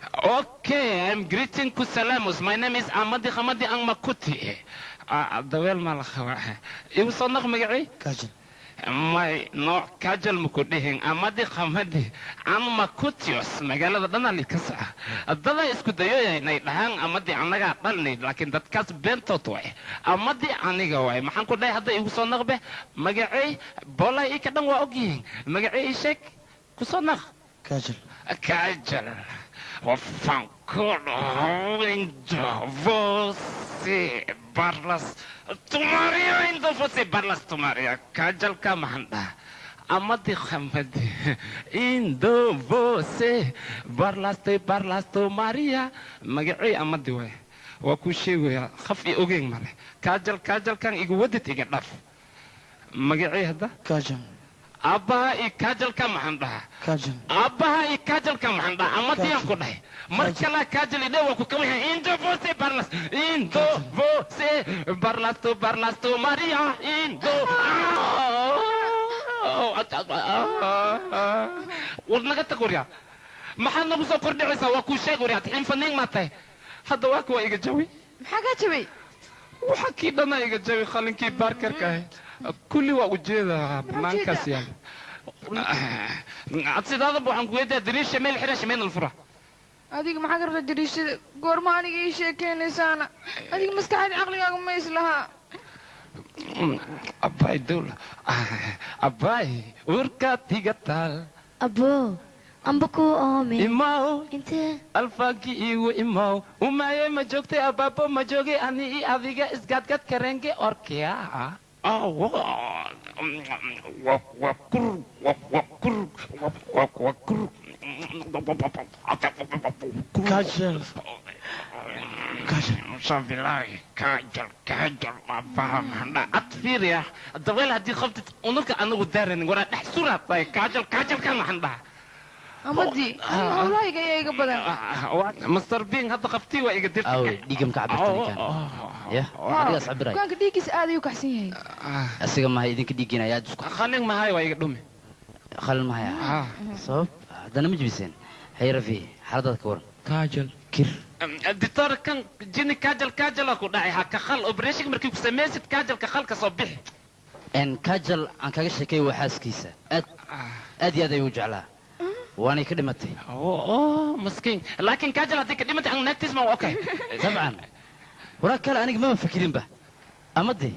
Okay, I'm greeting Kusalamos. My name is Amadi Hamadi Ang Makuti. Daweel ma la qabaa? Igu soo naq magacii? Kajal. May nooc kajal maku dhihin. Amadi Hamadi Ang Makutios. Magaalada dhanaa ka saca. Dadaa isku dayoya inay dhahaan Amadi annagaa dhalnay, laakiin dadkaas beentood waay. Amadi aniga waay. Maxaan ku dhahay hadda igu soo naqbe? Magacii boolaa ii ka dhan waa ogyihiin. Magacii ii sheeg. Ku soo naq. Kajal. Kajal. Wafankulo indo você barlas tumaria indo você barlas tumaria kajalka maxaan dhaha amadi khamadi indo você barlas te barlas tumaria magacii amadi waay waa kuu sheegayaa khaf i ogeyn male kaajal kaajalkan igu wadid iga dhaf magacii hadda Kajal. Aabbaha iyo kaajalka maxaan dhahaa? Kajal. Aabbaha iyo kaajalka maxaan dhahaa? Amadiyaan ku dhahay mar kalaa kaajal idhe waa ku kamaya indo você barlas indo você barlas tu barlas tu maria indo war naga tag waryaa maxaad nagu soo kordhicaysaa waa kuu sheeg waryaa tixin faniin maa tahay hadda waa kuwa iga jawi Maxaa kaa jabay? Waxa kii dhanaa iga jawi qalinkii baarkarka ahayd kulli waa ujeedaa banaankaas yaal ad sidaadaba waxaan ku weydiyaa dariisha meel xira shimeen alfura. Adiga maxaa ka rabtaa dariishada? Goorma aniga ii sheekeynaysaana? Adiga maskaxda caqligaaga ma islahaa. Abaay dawla abaay urkaad iga taal. Abo amba kuu oome. Imaw. Intee? Alfaanki iigu imaw umaaye ma joogtay abaabo ma joogay ani i adiga isgaadgaad karenge orkiya Kajal. Kajal. Shabilaay kaajal kaajal waa faham ad fiiriya daweel haddii qabtid unurka anagu daaran waraa dhex suraad tahay kaajal kaajalkan waxaan dhahaa. Amadi, aniga howlahayga ayaa iga badan. Master Bing hadda qabtii waa iga dirtay. Aawey dhiigam ka cabirta ninkan ya adigaas cabiray? Bukaanka dhiiggiisa aad ayuu kacsan yahay. Asiga mahay idinka dhiiggiina ayaa isku qalin mahay waa iga dhumi. Qalin mahaya sabab haddana ma jibiseen hay Rafi xaaladaad ka waran. Kajal. Kir. Doctor kan jini kaajal kaajala ku dhacay ha ka khal operation markii ku samaysid kaajalka khal ka soo bixi. En kajal aan kaga sheekay waa xaaskiisa aad aad iyo aad ayuu u jeclaa waanay ka dhimatay. Oo maskiin laakiin kaajal haddii ka dhimatay aan naagtiis ma okay? Dabcan waraa kale aniga maba fikirinba amade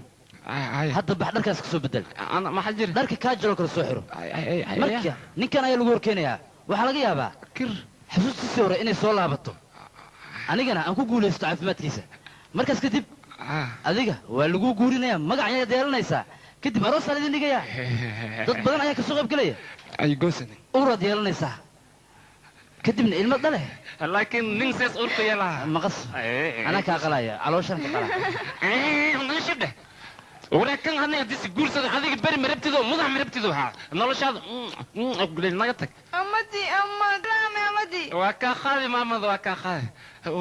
hadda bax dharkaas ka soo bedel. Ana maxaa jira? Dharka kaajal oo kale soo xiro marka ninkan ayaa lagu horkeenayaa waxaa laga yaabaa kir xasuustiisii hore inay soo laabato anigana aan ku guulaysto caafimaadkiisa markaas kadib adiga waa lagu guurinayaa magac ayaad yeelanaysaa kadib aroosaa laidin dhigayaa dad badan ayaa kasoo qayb gelaya. Ay goosanin. Uraad yeelanaysaa kadibna ilmo dhale. Laakiin nin sees urka yeelaha maqas anaa kaa qalaya calooshaan ka qalaya. Shibdhe waraakan hadna haddii si guursada adiga beri marabtido mudax marabtido haa noloshaada naga tag. Amadi, amadi, amadi. Waa kaa qaadi maamada waa kaa qaadi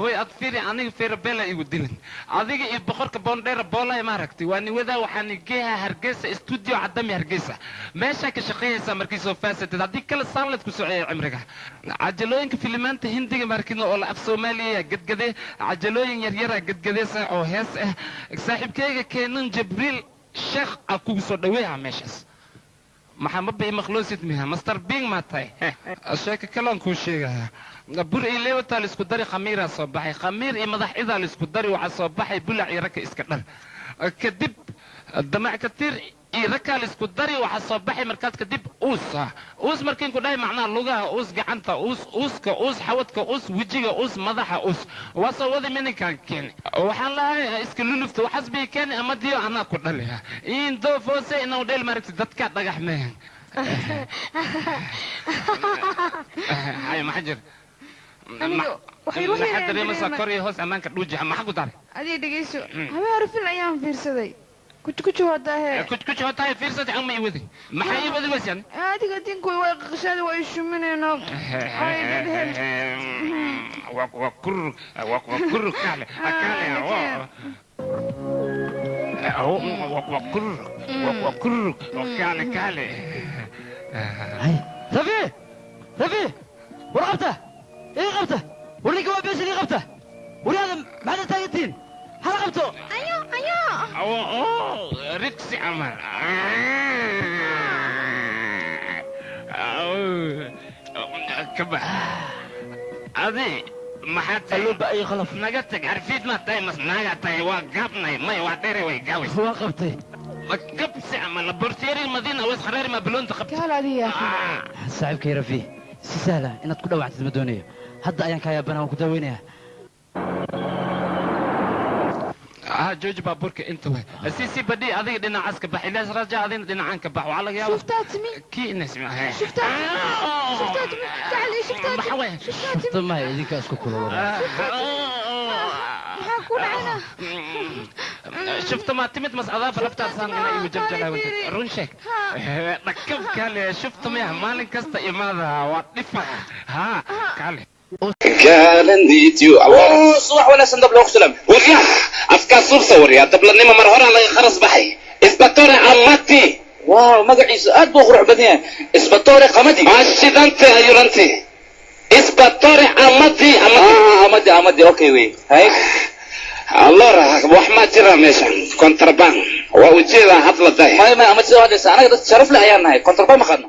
way ad fiiri aniga fiira bela igu dilin adiga iyo boqorka boondheera boolay ma aragtay waa niwadaa waxaan geeha Hargeysa studio cadami Hargeysa meeshaa ka shaqeynaysaa markii soo faasatid haddii kale saanled ku soceeya cimriga cajalooyinka filimaanta hindiga markino oo la af Soomaaliya gadgade cajalooyin yaryara gadgadeysa oo hees ah saaxiibkayga keenan Jibriil Sheekh aa kugu soo dhaweeya meeshaas maxaa ma bii maqloosid miha Master Bing ma tahay sheeko kalean kuu sheegayaa bur iyo leewataa la isku dari khamiiraa soo baxay khamiir iyo madax cidaa la isku dari waxaa soo baxay bulac iyo raka iska dhar kadib damac katiir iyo rakaa la isku dari waxaa soo baxay markaas kadib uus uus markiin ku dhahay macnaha lugaha uus gacanta uus uuska uus xawadka uus wejiga uus madaxa uus waa soo wadi mininkaan keeni waxaan lahay iska lulufta waxaas bii keeni ama diyo anaa ku dhaliya indoo foose inau dheel maaragti dadkaa dhagax mehen hay maxaa jira? Aniga waxay ruuxii maxaad dareemaysaa kor iyo hoos ammaanka dhuujixa maxaa ku daray? Adiga dhegeyso habeen hore film ayaan fiirsaday kuch kuch hotahe. Kuch kuch hotahe fiirsatay ama ii wadi maxaa ii wadi waysan? Adiga dinku way qashada way shuminayno ay dadheen. Wakur wakur kale kale wakur wakur kale kale. Hay Rafi Rafi war qabta ii qabta War ninka waa beesha ii qabta. Waryaada, maxaad taagantihiin? Hala qabto. Ayo, ayo. Rigsi camal ka bax. Adi maxaa tahay? Alluba ay khalaf. Naga tag, harfiid ma tahay mas naagaa tahay? Waa gaabnay, may waa dheere, way gaaways. Waa qabtay. Gabsi camal bortieri madiina was xareeri ma biloonta qabta. Kaal adiga, yaa akhi. Saaxiibkay Rafi, si sahla inaad ku dhaawactid ma doonayo. Hadda ayaan kaa yaabana, waan ku daaweynayaa. Ah, jooji baabuurka inta way. Si badhi, adiga dhinacaas ka bax, ilaas raja, adigna dhinacaan ka bax. Waxaa laga yaabaa شفتها تمي. Kii ina isma شفتها، شفتها تمي، تعالي، شفتها. Maxaa waay? شفتها تمي. Shufta mahay, idinkaa isku kulula. Maxaa ku dhacayna? Shufta ma timid mas adaaba laftaasaan ina igu jabjalaa? Run sheeg, dhakab kale. Shufta miya maalin kasta imaada? Waa dhifa ha kale. Subax wanaagsan, dab loogu salaam. Waryaa, afkaa suubsa. Waryaa, dablanimo mar horaa laga kharas baxay. Isbatore Amati. Waaw, magaciisu aad buu qurux badan yahay, Isbatore Qamadi. Ashidante ayuranti, Isbatore Amati, Amati. Ah, Amadi, Amadi, okay wey, hay. Allora, wax ma jira meeshan contraband waa ujeedaa hadla day. Maya, maya, Amadi, sida hadlaysa, anaga dad sharaf leh ayaan nahay, contraband ma qaadno.